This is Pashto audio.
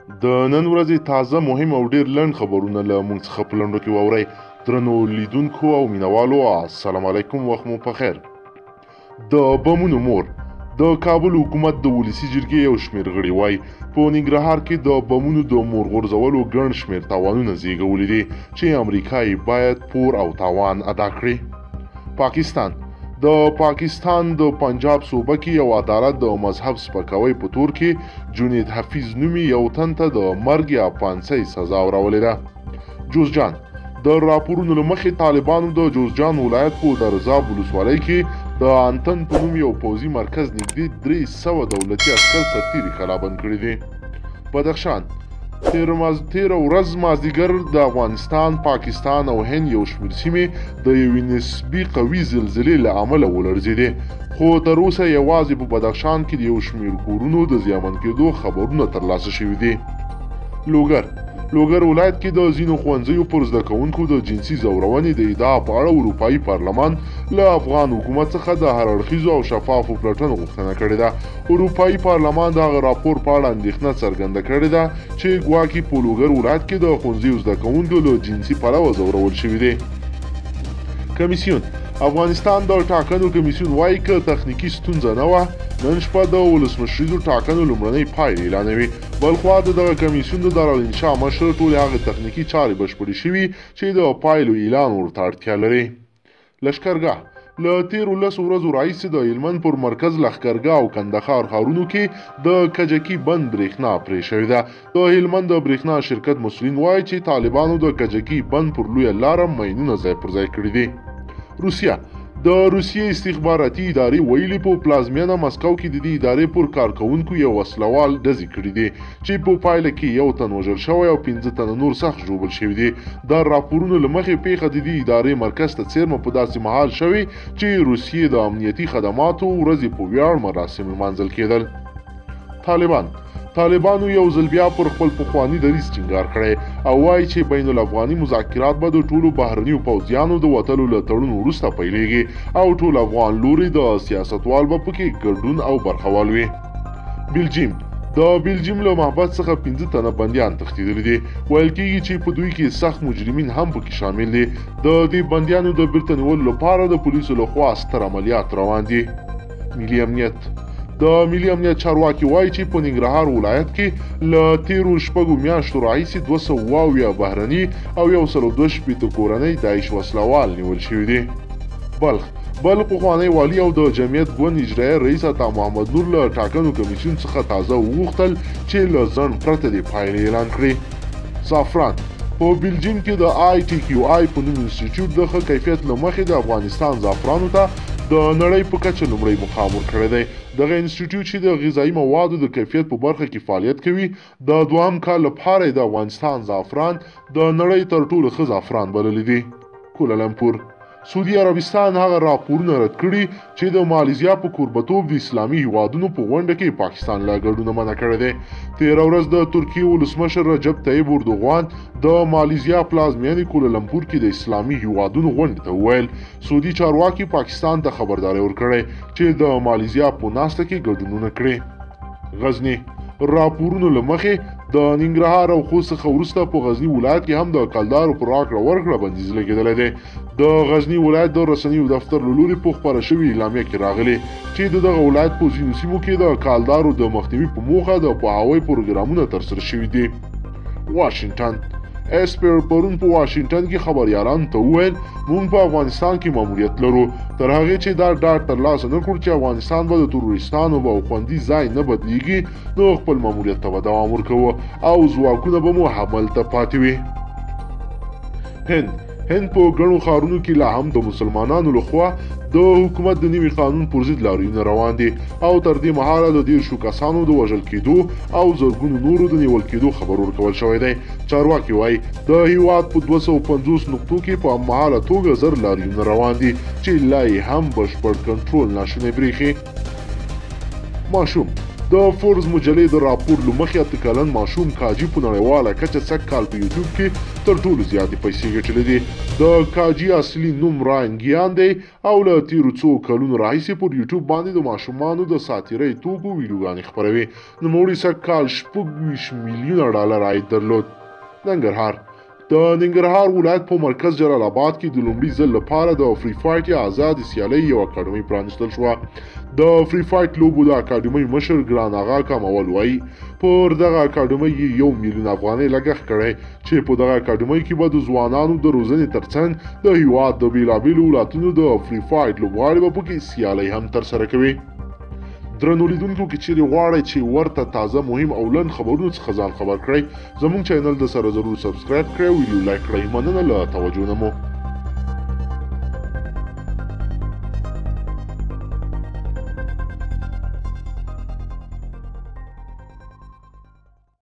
د نن ورځې تازه مهم او ډیر لنډ خبرونه له موږ څخه په لنډو کې واورئ. درنو لیدونکو او مینوالو، السلام علیکم، وخت مو په خیر. د بمونو مور. د کابل حکومت د ولسي جرګې یو شمېر غړي وایي په ننګرهار کې د بمونو د مور غورځولو ګڼ شمېر تاوانونه زیږولي دي چې امریکا یې باید پور او تاوان ادا کړي. پاکستان. د پاکستان د پنجاب صوبه کې یو عدالت د مذهب سپکاوی په تور کې جنید حفیظ نومي یو تن ته د مرګ یا پانسۍ سزا اورولې ده. جوزجان. د راپورونو له مخې طالبانو د جوزجان ولایت په درزاب ولسوالۍ کې د انتن په نوم یو پوځي مرکز نږدې 300 دولتي عسکر سرتیري کلابند کړي دي. بدخشان. تېره ورځ مازدیګر د افغانستان، پاکستان او هند یو شمېر سیمې د یوې نسبي قوي زلزلې له امله ولړزېدې، خو تر اوسه یوازې په بدخشان کې د یو شمېر کورونو د زیانمن کېدو خبرونه ترلاسه شوي دي. لوګر. لوګر ولایت کې د ځینو ښوونځیو پر زده کوونکو د جنسي ځورونې د ادعا په اړه اروپایي پارلمان له افغان حکومت څخه د هر اړخیزو او شفافو پلټنو غوښتنه کړې ده. اروپایي پارلمان د هغه راپور په اړه اندېښنه څرګنده کړې ده چې ګواکې په لوګر ولایت کې د ښوونځیو زده کوونکو له جنسي پلوه ځورول شوي دي. کمیسیون. افغانستان د ټاکنو کمیسیون وایي که تخنیکي ستونزه نه وه، نن شپه د ولسمشریزو ټاکنو لومړنۍ پایلې اعلانوي. بلخوا د دغه کمیسیون د دارالانشا مشر ټولې هغې تخنیکي چارې بشپړې شوي چې د پایلو اعلان ورته اړتیا لري. لشکرګاه. له تېرو 10 ورځو راهیسې د هلمند پر مرکز لښکرګاه او کندهار ښارونو کې د کجکي بند برېښنا پرې شوې ده. د هلمند د برېښنا شرکت مسؤلین وایي چې طالبانو د کجکي بند پر لویه لاره ماینونه ځای پر ځای کړي دي. روسیه. د روسیې استخباراتي ادارې ویلي په پلازمینه مسکو کې د دې ادارې پر کارکوونکو یو وسلوال ډزې کړې دي چې په پایله کې یو تن وژل شوی او 5 تنه نور سخت ژوبل شوي دي. د راپورونو له مخې پېښه د دې ادارې مرکز ته څېرمه په داسې مهال شوې چې روسیې د امنیتي خدماتو ورځې په ویاړ مراسم لمانځل کېدل. طالبان. طالبانو یو ځل بیا پر خپل پخواني دریځ ټینګار کړی او وایي چې بین الافغاني مذاکرات به د ټولو بهرنیو پوځیانو د وتلو له تړون وروسته پیلېږي او ټول افغان لوري د سیاستوال به پکې ګډون او برخوال وي. بلجیم. د بلجیم له محبس څخه 5 تنه بندیان تښتېدلي دي. ویل کېږي چې په دوی کې سخت مجرمین هم پکې شامل دي. د دې بندیانو د بیرته نیولو لپاره د پولیسو لخوا ستر عملیات روان دي. ملي امنیت. د ملي امنیت چارواکي وایي چې په ننګرهار ولایت کې له تېرو 6 میاشتو راهیسې 270 بهرني او 162 کورنۍ داعش وسلهوال نیول شوي دي. بلخ. بل پخوانی والي او د جمعیت ګوند اجرایي رئیس عطا محمد نور له ټاکنو کمیسیون څخه تازه وغوښتل چې له ځنډ پرته دې پایلې اعلان کړي. زعفران. په بلجیم کې د ITQI په نوم انسټیټیوټ د ښه کیفیت له مخې د افغانستان زعفرانو ته د نړۍ په کچه لومړی مقام ورکړی دی. دغه انسټیټیوټ چې د غذایي موادو د کیفیت په برخه کې فعالیت کوي، د دوهم کال لپاره د افغانستان زعفران د نړۍ تر ټولو ښه زعفران بللي دي. کولالمپور. سعودي عربستان هغه راپورونه رد کړي چې د مالیزیا په کوربتوب د اسلامي هیوادونو په غونډه کې پاکستان له ګډونه منع کړی دی. تېره ورځ د ترکیې ولسمشر رجب طیب اردوغان د مالیزیا پلازمینې کولالمپور کې د اسلامي هیوادونو غونډې ته وویل، سعودي چارواکي پاکستان ته خبرداری ورکړی چې د مالیزیا په ناسته کې ګډون ونه کړي. غزني. راپورونو له مخې د ننګرهار او خوست څخه وروسته په غزني ولایت کې هم د کلدارو پر راکړه ورکړه بندیز لګېدلی دی. د غزني ولایت د رسنیو دفتر له لوري په خپره شوې اعلامیه کې راغلي چې د دغه ولایت په ځینو سیمو کې د کالدارو د مخنیوي په موخه د پوهاوی پروګرامونه ترسره شوي دي. واشنګټن. اسپر پرون په واشنګټن کې خبریالانو ته وویل، موږ په افغانستان کې ماموریت لرو، تر هغې چې دا ډاډ ترلاسه نه کړو چې افغانستان به د تروریستانو به خوندي ځای نه بدلیږي، نو خپل ماموریت ته به دوام ورکوو او ځواکونه به مو هملته پاتې وي. هند. هند په ګڼو ښارونو کې لا هم د مسلمانانو لخوا د حکومت د نوي قانون پر ضد لاریونونه روان دي او تر دې مهاله د 30 کسانو د وژل کېدو او زرګونو نورو د نیول کېدو خبر ورکول شوی دی. چارواکي وایي د هیواد په 250 نقطو کې په مهاله توګه 1000 لاریونونه روان دي چې لا یې هم بشپړ کنټرول ناشونی برېښي. ماشوم. د فورز مجلې د راپور له مخې 8 کلن ماشوم کاجي په نړیواله کچه سږ کال په یوټیوب کې تر ټولو زیاتې پیسې ګټلې دي. د کاجي اصلي نوم راین ګیان دی او له تیرو څو کلونو راهیسې پر یوټیوب باندې د ماشومانو د ساتیرۍ توکو ویډیوګانې خپروي. نوموړي سږ کال 26 میلیونه ډالر عاید درلود. ننګرهار. د ننګرهار ولایت په مرکز جلال آباد کې د لومړي ځل لپاره د فري فایټ یا ازادې سیالۍ یوه اکاډمۍ پرانیستل شوه. د فري فایټ لوبو د اکاډمۍ مشر ګران اغا کامول وایي پر دغه اکاډمۍ یې 1 میلیون افغانۍ لګښت کړی چې په دغه اکاډمۍ کې به د ځوانانو د روزنې ترڅنګ د هیواد د بېلابېلو ولایتونو د فري فایټ لوبغاړي به پکې سیالۍ هم ترسره کوي. درنو لیدونکو که چیرې غواړئ چې ورته تازه مهم او لنډ خبرونو څخه ځان خبر کړئ، زموږ چینل د سره ضرور subscribe کړئ او ویډیو لایک کړئ. مننه له توجه نه مو.